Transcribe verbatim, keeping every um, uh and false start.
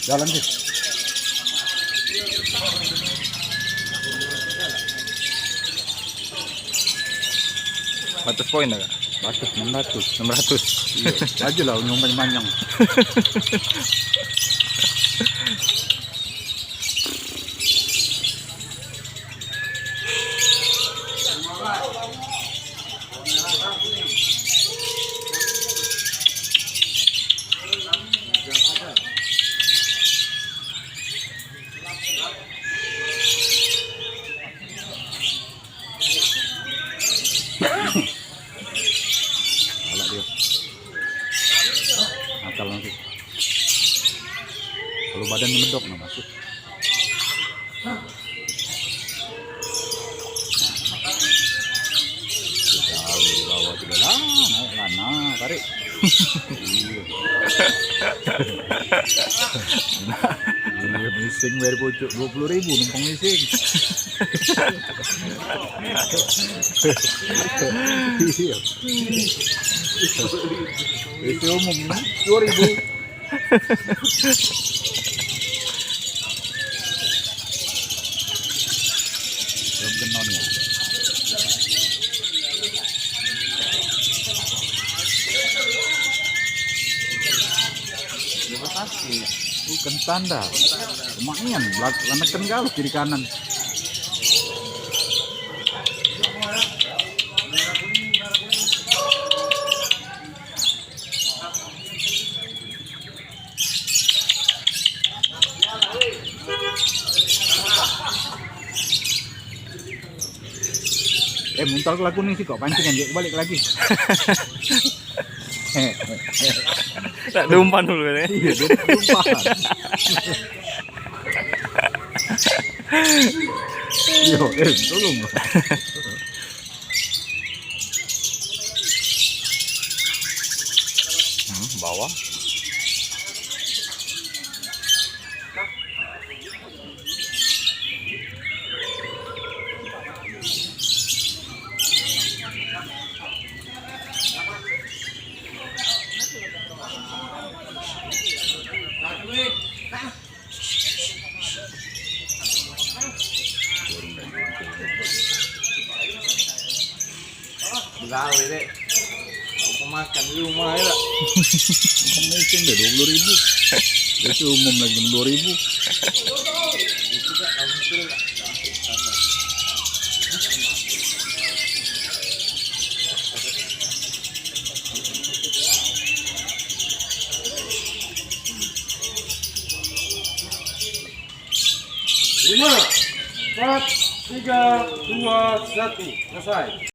Jalan sih. Batas poin dah, Kak? Batas enam ratus. Enam ratus. Iya, aja lah nyumbang panjang. Galak dio. Nakal nanti. Kalu badan nyemedok nah masuk. Jauh di bawah tu lah. Naik lah, nah, tarik. Iyo. Iyo, mising bayar pucuk dua puluh ribu numpang mising. Iyo. W C umum dua ribu. Belum kena ni. Dia pasti. Bukan tanda. Lumayan, belak-, lanekan galuh kiri kanan. Eh, muntal kelaku nih sih, kok pancingan, yuk balik lagi. Tak diumpan dulu ya. Iya, dia umpan. Yo, eh, tolong. Hmm, bawah. Begawe dek. Aku makan di rumah ya. Mungkin deh dua puluh ribu. Itu umum lagi dua ribu. Lima, empat, tiga, dua, satu. Selesai.